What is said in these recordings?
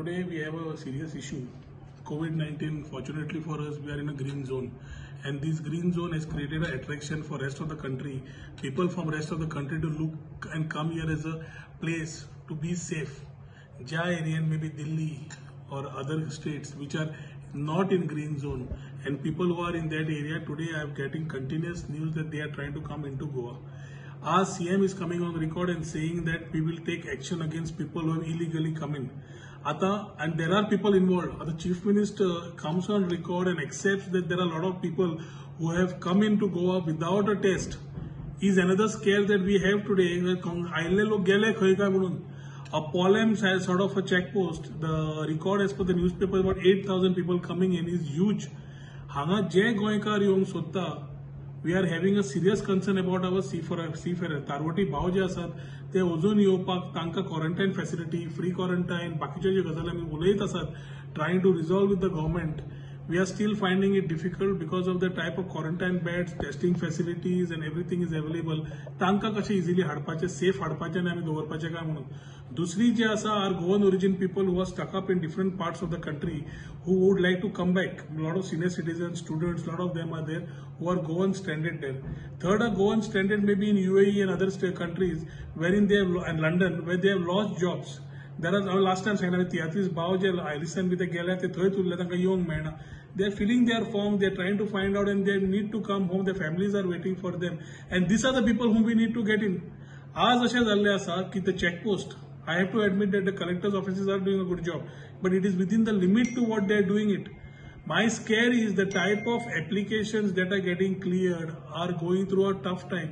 Today we have a serious issue, COVID-19. Fortunately for us, we are in a green zone, and this green zone has created an attraction for rest of the country, people from rest of the country to look and come here as a place to be safe. ज्या Ariane maybe Delhi or other states which are not in green zone, and people who are in that area today, I am getting continuous news that they are trying to come into Goa. Our CM is coming on record and saying that we will take action against people who have illegally come in. Ata, and there are people involved. The Chief Minister comes on record and accepts that there are a lot of people who have come into Goa without a test is another scare that we have today. आयिल्ले लोक गेले खंय काय म्हणून. A Polem has sort of a check post. The record as per the newspaper about 8,000 people coming in is huge. हांगा जे गोंयकार येवंक सोदता, we are having a serious concern about our seafarer. तारवटी भाव जे आसात ते अजून येवपाक तांकां क्वॉरंटायन फॅसिलिटी, फ्री क्वॉरंटायन, बाकीच्यो ज्यो गजाली आमी उलयत आसात, trying to resolve with the government, we are still finding it difficult because of the type of quarantine beds, testing facilities and everything is available. तांकां कशें इजिली हाडपाचें, सेफ हाडपाचें आनी आमी दवरपाचें काय म्हणून. दुसरी जी आसा, are Goan origin people who are stuck up in different parts of the country who would like to come back. Lot of senior citizen, students, lot of them are there who are Goan stranded there. Third are Goan stranded maybe in UAE and other countries wherein they have, and London, where they have lost jobs. There are, हांवें last time सांगलें, तियात्रीस भाव जे आयरिसान बी ते गेल्या ते थंयच उरले, तांकां येवंक मेळना. They are filling their form, they are trying to find out and they need to come home, their families are waiting for them. And these are the people whom we need to get in. आज अशें जाल्लें आसा की the check post, I have to admit that the collector's offices are doing a good job, but it is within the limit to what they are doing it. My scare is the type of applications that are getting cleared are going through a tough time.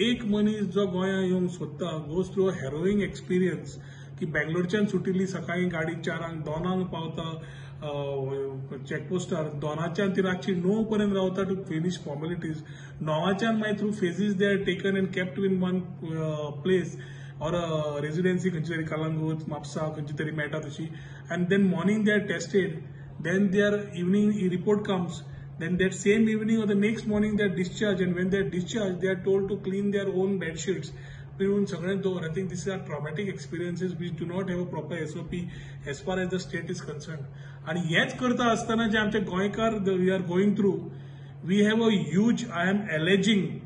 एक मनीस जो गोंया येवंक सोदता goes through a harrowing experience की बेंगलोरच्यान सुटिल्ली सकाळीं गाडी 4 2 पावता चॅकपोस्टार, 2 ती रातची 9 पर्यंत रावता टू फिनीश फॉर्मेलिटीज. 9 मागीर through phases they are taken and kept in one place or residency खंयची तरी कलंगूट, म्हापसा खंयची तरी मेळटा तशी. And then morning they are tested, then their evening report comes, then that same evening or the next morning they are discharged, and when they are discharged they are told to clean their own bed sheets. पिळून सगळें दवर. I think these are traumatic experiences which do not have a proper SOP as far as the state is concerned. आणि हेच करता आसतना जे आमचे गोंयकार we are going through, we have a huge, I am alleging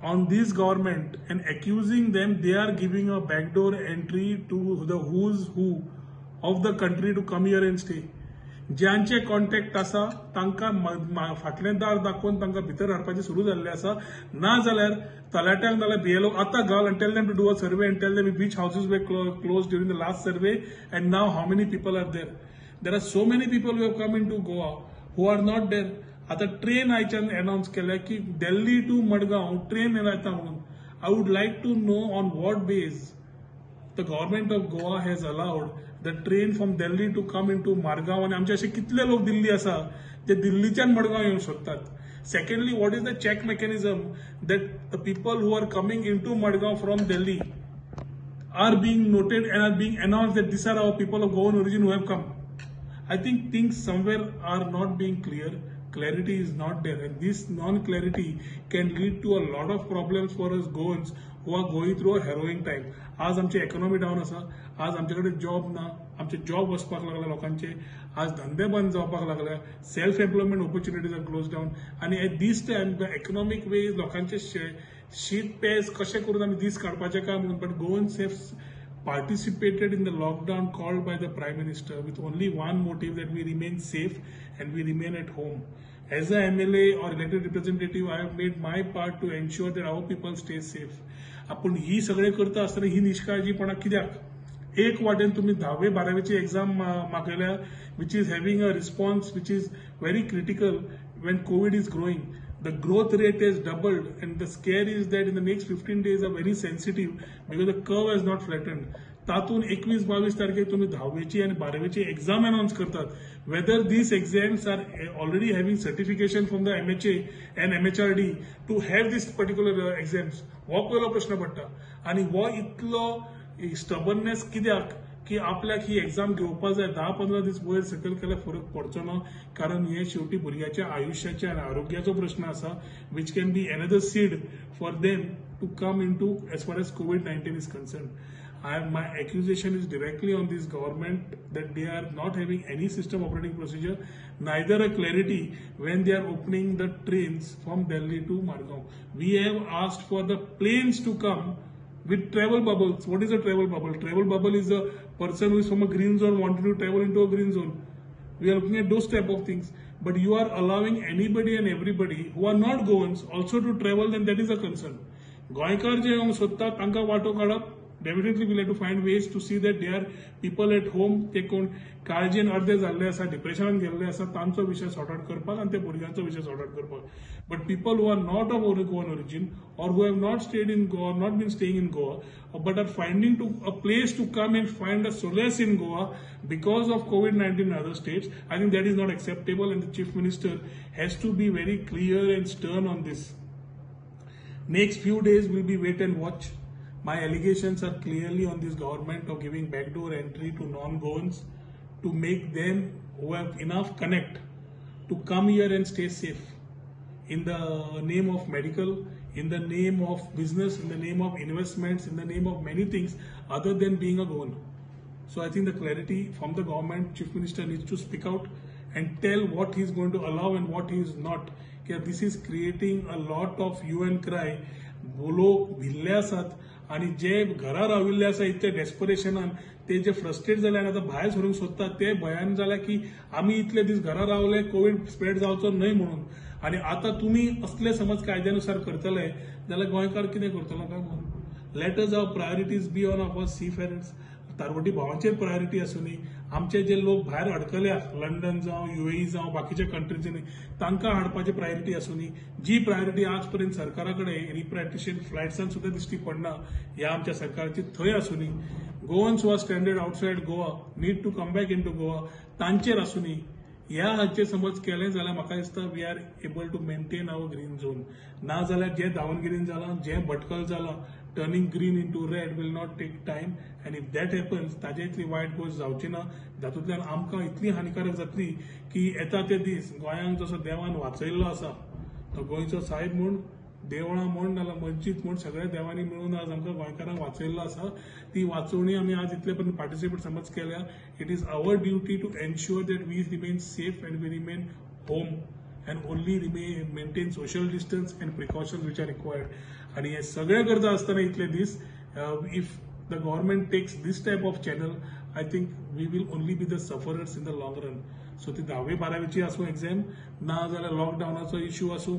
on this government and accusing them, they are giving a backdoor entry to the who's who of the country to come here and stay. ज्यांचे contact आसा तांकां फाटलें दार दाखोवन तांकां भितर हाडपाचें सुरू जाल्लें आसा. ना जाल्यार तलाट्यांक नाल्यार बीएलओ आतां घाल and tell them to do a survey and tell them which houses were closed during the last survey and now how many people are there. There are so many people who have come into Goa who are not there. आतां train आयच्यान अनावन्स केल्या की दिल्ली two Madgaon train येता म्हणून. I would like to know on what base the government of Goa has allowed the train from Delhi to come into Margao. आनी आमचे अशे कितले लोक दिल्ली आसा जे दिल्लीच्यान मडगांव येवंक सोदतात. Secondly, what is the check mechanism that the people who are coming into Madgaon from Delhi are being noted and are being announced that these are our people of Goan origin who have come. I think things somewhere are not being clear. Clarity is not there, and this non-clarity can lead to a lot of problems for us Goans who are going through a harrowing time. आज आमची economy down आसा, आज आमचे कडेन job ना, आमचे job वचपाक लागले लोकांचे, आज धंदे बंद जावपाक लागले, self employment opportunities are close down. आनी at this time the economic ways लोकांचे शीत पेज कशें करून आमी दीस काडपाचे काय म्हणून. But Goans have participated in the lockdown called by the Prime Minister with only one motive, that we remain safe and we remain at home. As a MLA or elected representative, I have made my part to ensure that our people stay safe. आपण ही सगळे करता आसतना ही निष्काळजीपणा कित्याक? एक वाटेन तुम्ही 10वी 12वीची exam मागयल्या, which is having a response which is very critical when COVID is growing. The growth rate has doubled, and the scare is that in the next 15 days are very sensitive because the curve has not flattened. तातून 21-22 तारखेक तुम्ही 10वीची आणि 12वीची exam announce करतात. Whether these exams are already having certification from the MHA and MHRD to have this particular exams, हो पयलो प्रश्न पडटा. आनी हो इतलो स्टबर्ननेस कित्याक की आपल्याक ही एक्झाम घेवपा जाय? 10-15 दीस वयर सकयल केल्यार फरक पडचो ना, कारण हे शेवटी भुरग्याच्या आयुश्याच्या आनी आरोग्याचो प्रश्न आसा, which can be another seed for them to come into as far as COVID-19 is concern. My accusation is directly on this government that they are not having any system operating procedure, neither a clarity when they are opening the trains from Delhi to Margao. We have asked for the planes to come with travel bubbles. What is a travel bubble? Travel bubble is a person who is from a green zone wanting to travel into a green zone. We are looking at those type of things. But you are allowing anybody and everybody who are not Goans also to travel, then that is a concern. Goenkar जे येवंक सोदता तांकां वाटो काडप, definitely we'll have to find ways to see that there are people at home, ते कोण काळजेन अर्दे जाल्ले आसा, डिप्रेशनान गेल्ले आसा, तांचो विशय सॉर्ट आउट करपाक आनी ते भुरग्यांचो विशय सॉर्ट आउट करपाक. But people who are not of Goan origin or who have not stayed in Goa, not been staying in Goa, but are finding to a place to come and find a solace in Goa because of COVID-19 in other states, I think that is not acceptable, and the Chief Minister has to be very clear and stern on this. Next few days will be wait and watch. My allegations are clearly on this government of giving backdoor entry to non-Goans to make them who have enough connect to come here and stay safe in the name of medical, in the name of business, in the name of investments, in the name of many things other than being a Goan. So I think the clarity from the government, Chief Minister needs to speak out and tell what he is going to allow and what he is not. This is creating a lot of hue and cry. लोक भिल्ले आसात आनी जे घरा राविल्ले आसा इतले डेस्परेशनान ते जे frustrate जाले आनी आतां भायर सरूंक सोदतात ते भंयान जाल्या की आमी इतले दीस घरा रावले, कोवीड स्प्रेड जावचो न्हय म्हणून, आनी आतां तुमी असले समज कायद्यानुसार करतले जाल्यार गोंयकार कितें करतलो काय म्हणून. Let us our priorities be on our seafarers. तारवटी भावांचेर प्रायोरिटी आसूनी, आमचे जे लोक भायर अडकल्या लंडन जावं, युएई जावं, बाकीच्या कंट्रीजांनी, तांकां हाडपाची प्रायोरिटी आसूनी. जी प्रायोरिटी आज पर्यंत सरकारा कडेन रिप्रायटेशन फ्लायट्सान सुद्दां दिश्टी पडना ह्या आमच्या सरकाराची, थंय आसूनी. Goans who are stranded outside Goa need to come back into Goa, तांचेर आसूनी. ह्या हाचेर समज केलें जाल्यार म्हाका दिसता we are able to maintain our green zone. ना जाल्यार जें दावणगिरीन जालां, जें भटकल जालां, turning green into red will not take time, and if that happens ताजे इतली वायट गोश्ट जावची ना, तातूंतल्यान आमकां इतली हानिकारक जातली की येता ते दीस गोंयांक जसो देवान वाचयल्लो आसा तो गोंयचो साहेब म्हूण, देवळां म्हूण, नाल्यार मस्जीद म्हूण, सगळ्या देवांनी मेळून आज आमकां गोंयकारांक वाचयल्लो आसा. ती वाचोवणी आमी आज इतले पर्यंत पार्टिसिपेट समज केल्या. It is our duty to ensure that we remain safe and we remain home and only remain maintain social distance and precautions which are required. आनी हे सगळें करता आसतना इतले दीस if the government takes this type of channel, I think we will only be the sufferers in the long run. So ती धावी बारावीची आसूं एग्झाम, ना जाल्यार लॉकडावनाचो इश्यू आसूं,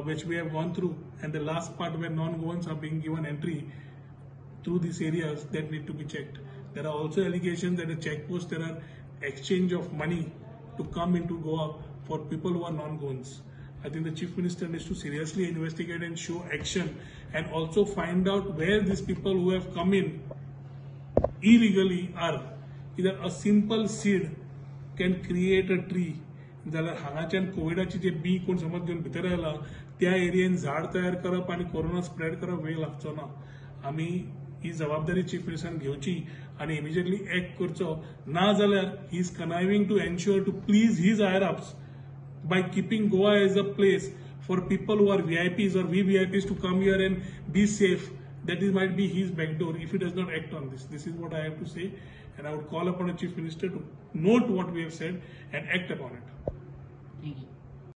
which we have gone through, and the last part where non-Goans are being given entry through these areas, that need to be checked. There are also allegations that at checkposts there are exchange of money to come into Goa for people who are non-Goans. I think the Chief Minister needs to seriously investigate and show action, and also find out where these people who have come in illegally are. Either a simple seed can create a tree. जाल्यार हांगाच्यान कोविडाची जे बी कोण समज घेवन भितर आयला त्या एरियेन झाड तयार करप आनी कोरोना स्प्रेड करप वेळ लागचो ना. आमी ही जबाबदारी चीफ मिनिस्टरान घेवची आनी इमिजिएटली एक्ट करचो. ना जाल्यार he is conniving to ensure to please his higher ups by keeping Goa as a place for people who are VIPs or VVIPs to come here and be safe. That is might be his backdoor if he does not act on this. This is what I have to say, and I would call upon the Chief Minister to note what we have said and act upon it.